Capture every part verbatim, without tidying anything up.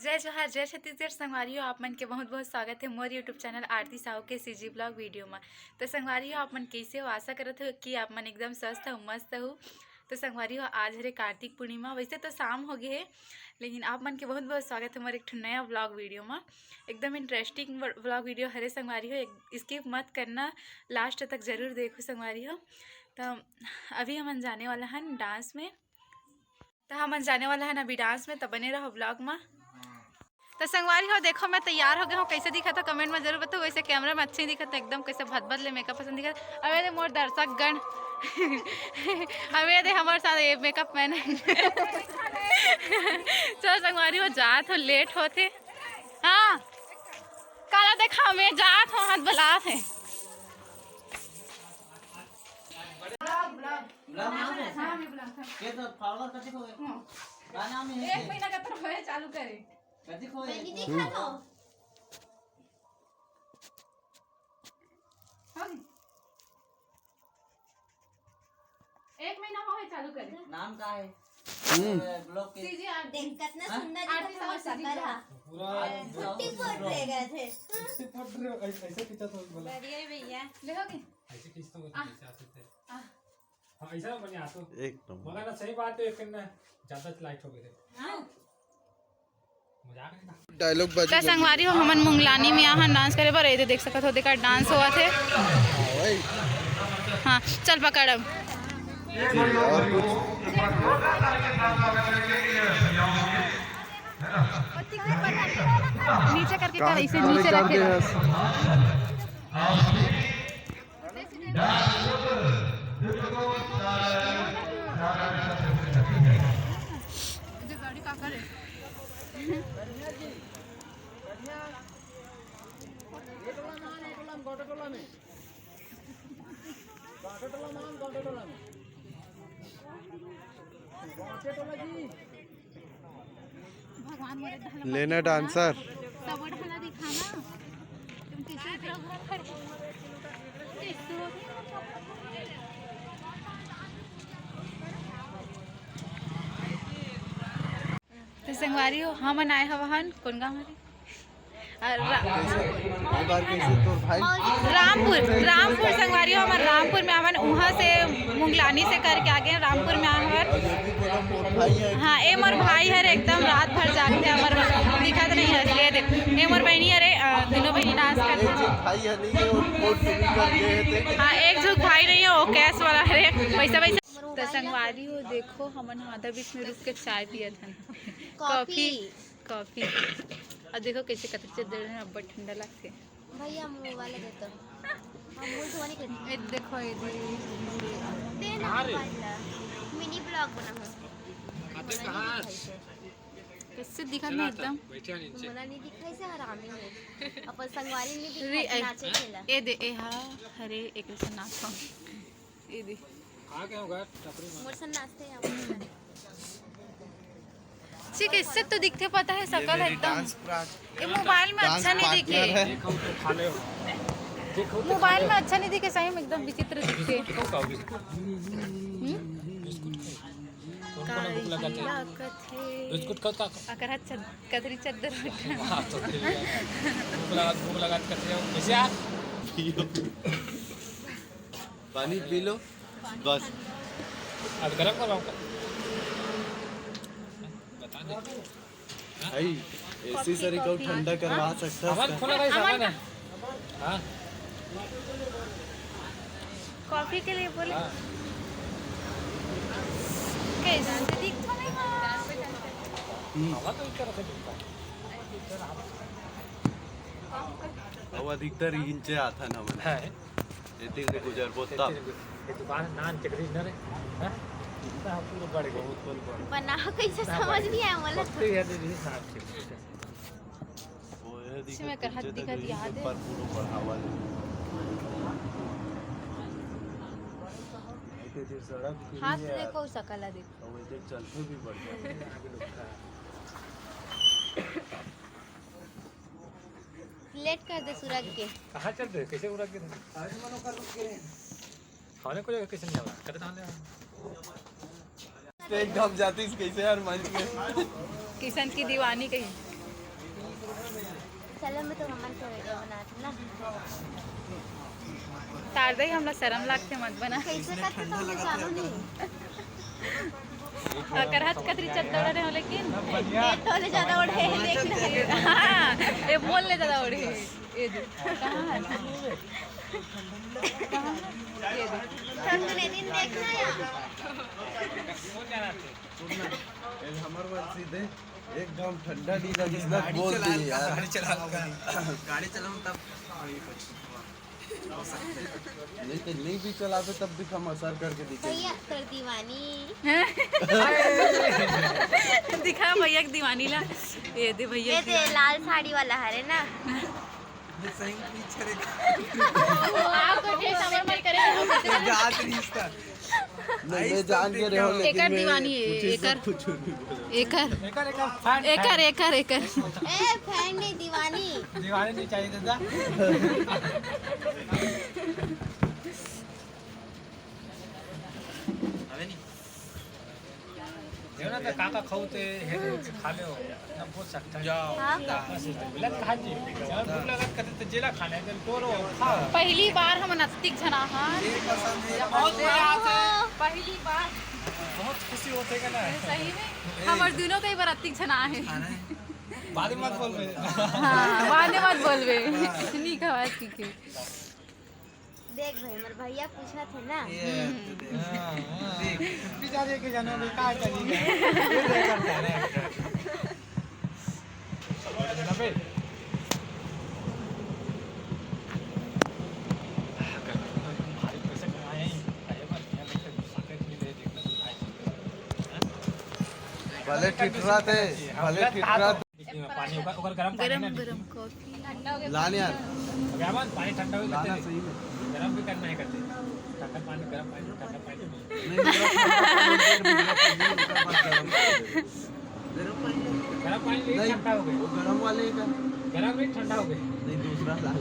जय जोहार, जय छत्तीसगढ़ संगवारी हो, आप मन के बहुत बहुत स्वागत है मोर YouTube चैनल आरती साहू के सीजी ब्लॉग वीडियो में। तो संगवारी हो, आप मन कैसे हो? आशा करत हो कि आप मन एकदम स्वस्थ हो, मस्त हो। तो संगवारी हो, आज हरे कार्तिक पूर्णिमा, वैसे तो शाम हो गए है, लेकिन आप मन के बहुत बहुत स्वागत है मोर एक ठो नया ब्लॉग वीडियो में। एकदम इंटरेस्टिंग ब्लॉग वीडियो हरे संगवारी हो, स्किप मत करना, लास्ट तक जरूर देखो संगवारी हो। तो अभी हमन जाने वाला हन डांस में, तो हमन जाने वाला हन अभी डांस में, तो बने रहो ब्लॉग में। तो संगवारी हो, देखो मैं तैयार हो गया हूँ। कैसे दिखत हो कमेंट में जरूर बताओ। वैसे कैमरा में अच्छे ही दिखत हो, एकदम कैसे भदभद ले मेकअप पसंद दिखत। अबे दे मोर दर्शक गण, अबे दे हमारे साथ ये मेकअप मैन। चलो संगवारी हो, जात हो, लेट होते। हाँ, काला देखा, मैं जात हो, हाथ बलात है। ब्लॉग नाम है? हाँ, मैं ब्लॉग था। के तो फॉलोअर कते हो गए? हाँ। का नाम है एक इसके? महीना का तो होए चालू करे। कते हो गए? मैं नहीं देखा तो। हाँ। एक महीना हो गए चालू करे। नाम का है? हम्म। अ, ब्लॉग के? सीजी आरती। देख, कितना हाँ? सुंदर आरती दिखत है साहब, सीजी सकल ब्लॉग। हा। पूरा फुट्टी फुट रह गए थे। फुट्टी फुट रहे, ऐसे, ऐसे खींचा था बोला। बढ़िया भैया। देखो कि? ऐसे खींचता हूँ, आ। जैसे आते थे। आ। हाँ, ऐसा बने आतो। एक नंबर। मगर ना, सही बात है, एक ना ज्यादा लाइट हो गए थे। हाँ। मजाक नहीं था। डायलॉग बाजी तो संगवारी हो, हमन मुंगलानी में यहाँ डांस करे बर, ये दे देख सकत हो, देखा डांस होवत है। हाँ भाई। हाँ, चल पकड़ अब। और कुछ? नीचे करके कर, इसे नीचे रखे। भगवान मोरे ढाला लेना मत दिखाना। डांसर। सब ढाला दिखाना। तुम कैसे उतरोगे? कैसे हो? तो संगवारी हो, हमन आए हवन कोन गाँव हरे? अ, रा-, कैसे? एक बार कैसे तोर भाई? रामपुर, रामपुर संगवारी हो, हमन रामपुर में आवन, उहाँ से मुंगलानी से करके आगे रामपुर में आए हवन। और ये भी बोलो, मोर भाई है। हाँ, ए मोर भाई हरे, एकदम रात भर जागथे, हमर दिखत नहीं है, ये देख, ए मोर बहिनी हरे, अ, तीनों बहिनी डांस करथे। एक भाई है नहीं, ये वो कोट टूपी कर गए थे। हाँ, एक झुक भाई नहीं है, वो कैश वाला हरे, पैसा, पैसा। तो संगवारी हो, देखो, हमन आधा बीच में रुक के चाय पियत हन। कॉफी। कॉफी। अब देखो कैसे कतक चद्दर है, अब्बड़ ठंडा लगथे। भैया, हम वो वाला देता हूँ। हम वो वाली करते हैं। ए, देखो, ये दे। दे ना, हाँ रे। मोबाइल ला। मिनी ब्लॉग बनाहूँ। आते कहाँ? कैसे दिखा नहीं एकदम? बैठे हैं नीचे। मना नहीं दिखाई से हरामी है। अपन संगवारी नहीं रे, दिखाई, ए, नाचे खेला। ए दे, ए हा, हरे, एक ऐसा नाच हो। ये दे। आ गए होगा टपरी में। मोर सन नाचते हैं, मोर सन। ठीक है, इससे तो दिखते पता है शकल एकदम। ये मोबाइल में अच्छा नहीं दिखे। देखो तो खा ले। देखो तो खा ले। मोबाइल में अच्छा नहीं दिखे, सही में एकदम विचित्र दिखते। बिस्कुट खाओ, बिस्कुट। हम्म? बिस्कुट खाओ। कौन कौन भूख लगा थे? बिस्कुट खाओ, खाओ। अकर चद-, कतरी चद्दर। हाँ, तो फिर यार। भूख लगा, भूख लगा तो कतरी हो। कैसे यार? पानी पी लो, बस। अब गरम करवाऊँ का? बता दे। भाई, एसी सरी को ठंडा करवा सकता है। खुला भाई सामान है। हाँ। कॉफी के लिए बोले। हाँ। कैसे दिखता है? हम्म। हवा तो इतना रखे दिखता है। अब अधिकतर इंचे आता ना मन। हाँ। एती ले गुजरबो तब। ये दुकान नान चकरी न रे। हाँ? इतना हम पूरा बढ़ गए। बहुत बड़ बड़। बना कैसे समझ नहीं आया मोला। बहुत ही है दीदी, नान चकरी। वो है इसी में कर हाथ दिखा दिया दे। पर पूरा बढ़ावा ले। ये तो सड़क हाथ देखो, सकल देखो। और वैसे चलते भी बढ़ जाते हैं। लेट कर दे सुरग के। कहाँ चल रहे? कैसे उड़ा के? खाने को जगह कैसे नहीं आ रहा? कदे कहाँ ले आया? तो एकदम जाती कैसे यार मंच में? किशन की दीवानी कही। चलो, मैं तो हमन के वीडियो बनात हूँ ना। तार दई, हमला शरम लागथे, मत बना। कैसे करथे तो मैं जानू नहीं। अगर हाथ कतरी चद्दर ओढ़े हो, लेकिन ये तो ले ज्यादा ओढ़े है, देख ले। हाँ, ये मोल ले ज्यादा ओढ़े है। ये दे। कहाँ है? कहाँ है? ये दे। ठंड ने दिन देखना यार। सुन ना, ये हमर मन सीधे एकदम ठंडा नहीं लगिस ना, गाड़ी बोल चला, दिए यार। गाड़ी चला, गाड़ी चलाऊं तब। नहीं तो नहीं भी चलाबे तब भी हम असर करके दिखाएंगे। भैया, तोर दीवानी। दिखा भैया के दीवानी ला। ये दे भैया ये की दे, दीवानी। लाल साड़ी वाला हरे ना। ये सही पीछे रे। आपको जे समझ में करे, वो जात नहीं इसका। नहीं, मैं जान के रहे हो, लेकिन एकर मैं दीवानी है, कुछ एकर। कुछ नहीं बोला। एकर। एकर, एकर, fan, एकर, fan। एकर, एकर। ए, fan नहीं, दीवानी। दीवानी नहीं चाहिए दादा। अबे नहीं। देखो ना, तो काका खाऊ ते हे, खा ले हो। ना, बहुत सख्त है। जाओ। हाँ। बस इतना। बिलन कहा जी, जब भूख लगा, कहते तो जेला खाने, तो तोरो, खाओ। पहली बार हमन अतिक झन आहा। ये पसंद है। बहुत मजा आते है। पहली बार। बहुत खुशी होते है ना। सही में? हमर दुनों के ही बार अतिक झन आहे। खाना है। बाद में मत बोलबे। हाँ, बाद में मत बोलबे। नहीं खवा, ठीक है। देख भाई, हमर भैया पूछत हे ना। ये हम्म। तो देख। हाँ, हाँ। देख। पिता जी के जन्म में का करी? ये देख करता है। भले ठिठरा थे, भले ठिठरा थे। पानी ओकर, ओकर गरम पानी गरम, ना गरम कॉफी। लान यार। अबे अमन, पानी ठंडा हो गया लाना तेरे। सही में। गरम भी करना है करते। ठंडा पानी, गरम पानी, ठंडा पानी। नहीं, मेरा पानी, मेरा पानी, मेरा पानी गरम कर दे। गरम पानी? गरम पानी नहीं, नहीं, ठंडा हो गया। वो गरम वाले का। गरम नहीं, ठंडा हो गया। नहीं, दूसरा ला।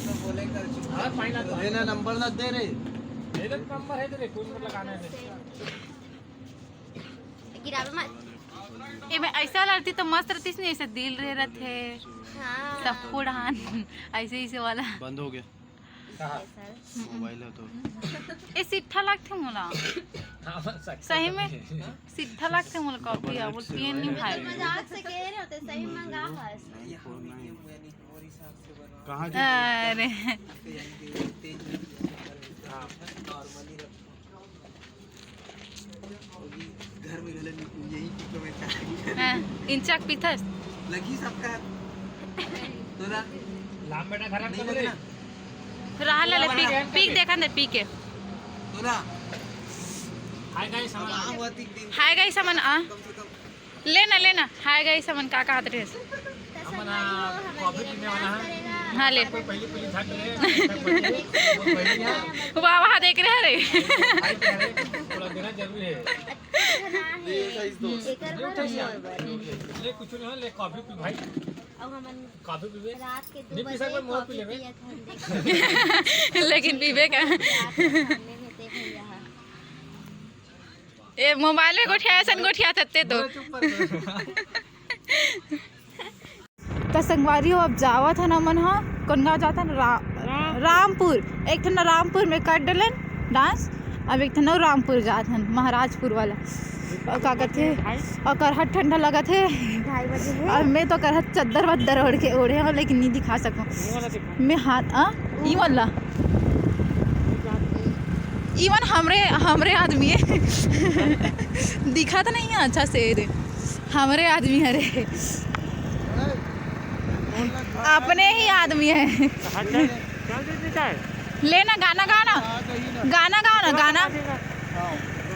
तो बोले कर चुप। हाँ, पानी ला दो। लेना नंबर ना दे रे। दे दे नंबर है तेरे, कोई मतलब आना है। गिरावे मत। ए, मैं ऐसा लड़ती तो मस्त रहतीस नहीं, ऐसे दिल रे रथे। हाँ। सब कुड़ान, ऐसे, ऐसे वाला। बंद हो गया। कहाँ? मोबाइल है तो। ए, सिट्ठा लागथे मोला। हाँ, बस, सही में? सिट्ठा लागथे मोला कॉफी, अब पिए नहीं भाई। मजाक से कह रहे होते, सही मंगा हस। कहाँ की? अरे। घर में घले यही की तो मैं चाह। हाँ, इंचाक पीथस। लगी सबका। तोला। लाम बेटा घर नहीं लगे ना। रहा ले, पी, पी देखन दे, पी के। तोला। हाय गाइस, हम हाय गाइस, हमन आ। कम से कम। लेना, लेना। हाय गाइस, हमन का कहत रहे? हमन, आ, कॉफी पीने वाला है। हाँ, ले। कोई पहली, पहली झट ले, वो पहली है। वाह, वाह, देख रहे हैं रे। भाई कह रहे हैं, थोड़ा देना जरूरी है। ले, कुछ नहीं, ले कॉफी पी भाई। कॉफी पीबे? रात के दो बजे कॉफी पियत हन, देख। लेकिन पीबे का? ए, मोबाइल में गोठिया, ऐसन गोठिया थत्ते तो। त संगवारी हो, अब जावत हन हमन ह, कोन गाँव जात हन? रा-, राम। रामपुर। एक ठन रामपुर में कर डलन डांस, अब एक ठन रामपुर जात हन, महाराजपुर वाला। अउ का कथे, अउ करहट ठंडा लगत हे। ढाई बजे हे। अब मैं तो करहट चद्दर वद्दर ओढ़ के, ओढ़े हूँ, लेकिन नहीं दिखा सकूँ। मैं हाथ, आ? ई वाला। ई मन हमरे, हमरे आदमी हे। दिखत नहीं है अच्छा से रे। हमरे आदमी हरे। अपने ही आदमी है। लेना गाना गाना। गाना गाओ ना, गाना।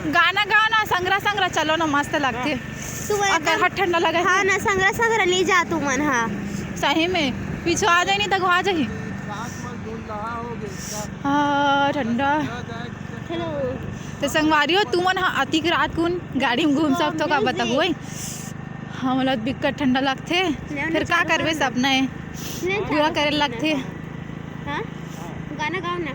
गाना गाओ ना, संगरा संगरा चलो ना, मस्त लगथे। तू अउ करहट ठंडा लगे। हाँ ना, संगरा संगरा नहीं जा तू मन, हाँ। सही में, पीछू आ जाही नहीं त अगवा जाही। हाँ, ठंडा। हेलो। त संगवारी हो, तुमन ह अतिक रात कुन गाड़ी में घूम सकथो का, बताहू? हमला बिकट ठंडा लगथे, फिर का करबे, सपना हे, पूरा करे लगथे। हाँ, गाना गाओ ना।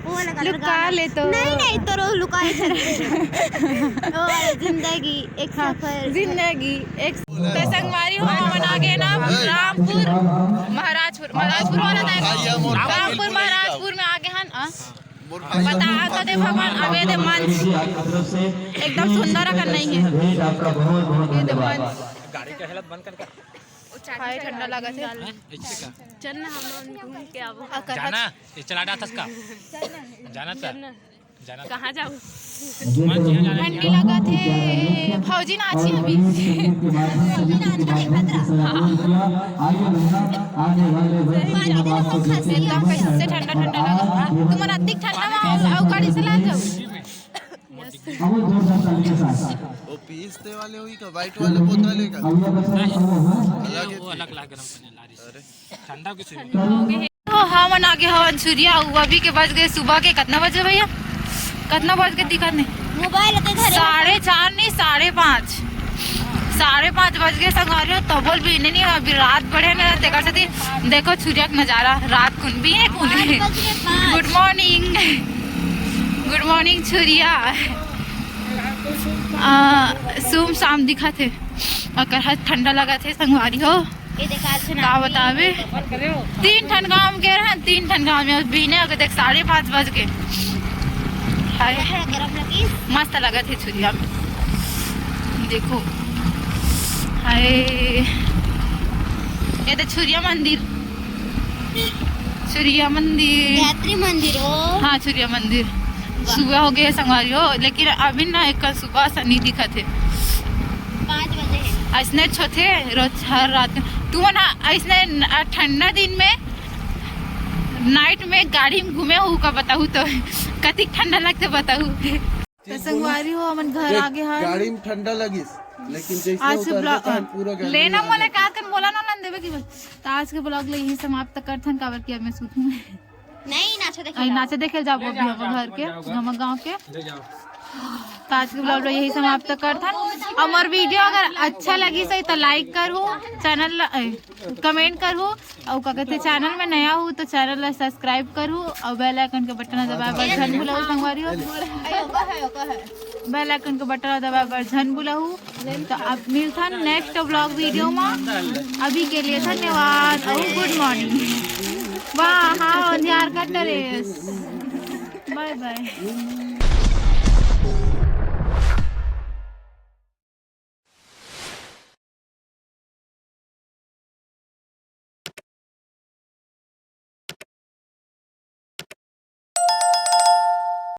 वो वाला गाना लुका ले तो। नहीं, नहीं, तोरो लुका ले। ओ, जिंदगी एक सफर। जिंदगी एक। त संगवारी हो, हमन आ गे ना महाराजपुर, महाराजपुर वाला दाई, रामपुर महाराजपुर में आगे हन। आ, बता, कदे भगवान अबे दे मंच एकदम सुंदर अकन नहीं है। गाड़ी के हालत बंद कर। हाय, ठंडा लागत है। चल ना, हम लोग घूम के आबो। जाना, ये चला जाता इसका। जाना था। कहाँ जाऊ? ठंडी लागत हे, भौजी नाची अभी। एकदम कैसे ठंडा ठंडा लागत हे। तुमन अतिक ठंडा में आओ, आओ गाड़ी से ला जाओ। वो पीस वाले हुई का, व्हाइट वाले बोतल है का? वो अलग लाग गरम पानी ला रही। ठंडा कुछ नहीं। तो हमन आगे हवन छुरिया, अउ अभी के बज गए सुबह के, कितना बजे भैया? कितना बज के दिखत नहीं? मोबाइल के घरे। साढ़े चार नहीं, साढ़े पाँच, साढ़े पाँच बज गए संगवारी हो, तबो ले बीने नहीं, अभी रात बढ़े ना, तेकर सेती देखो छुरिया के नजारा, रात कुन बीने कुन। गुड मॉर्निंग, गुड मॉर्निंग छुरिया। आ, सुम शाम दिखत हे, अकर हाथ ठंडा लगत हे संगवारी हो। ये देखा, आज ना का बतावे? तीन ठन गांव के रहन, तीन ठन गांव में बीने, अगर देख, साढ़े पाँच बज के। हाय, गरम लगी। मस्त लगत हे छुरिया में, देखो। हाय, ये तो छुरिया मंदिर, छुरिया मंदिर। गायत्री मंदिर हो। हाँ, छुरिया मंदिर। सुबह हो गए संगवारी हो, लेकिन अभी ना एक सुबह से नहीं दिखत हे। पाँच बजे है। ऐसने होथे रोज हर रात। तू ना ऐसने न-, ठंडा दिन में नाइट में गाड़ी में घूमे हो का बताहू तो कतिक ठंडा लगथे बताहू। तो संगवारी हो, हमन घर आगे हन। गाड़ी में ठंडा लगिस, लेकिन जैसे आज के उतरबे blog, तहन पूरा गर्मी लेना आ मोला जाथे। का कन बोला ना, नन देवे की बस। तो आज के blog ले यही समाप्त करथन, काबर कि अब मैं सूतहूँ। नहीं, नाचा देखे आई जाओ। नाचा देखे जाबो अभी हम घर के, हम गांव के। तो आज के blog ले यही समाप्त करथन। हमर video अगर अच्छा लगी सही तो like करू, channel ला, ए, comment करू, अउ का कहते channel में नया हूँ तो channel ला subscribe करू, अउ bell icon के बटन दबाए बर झन भुलाहू संगवारी हो। Bell icon के बटन दबाए बर झन भुलाहू। तो अब मिलथन next blog video में। अभी के लिए धन्यवाद और good morning। वाह, हाँ, अंधियार का dress। Bye bye।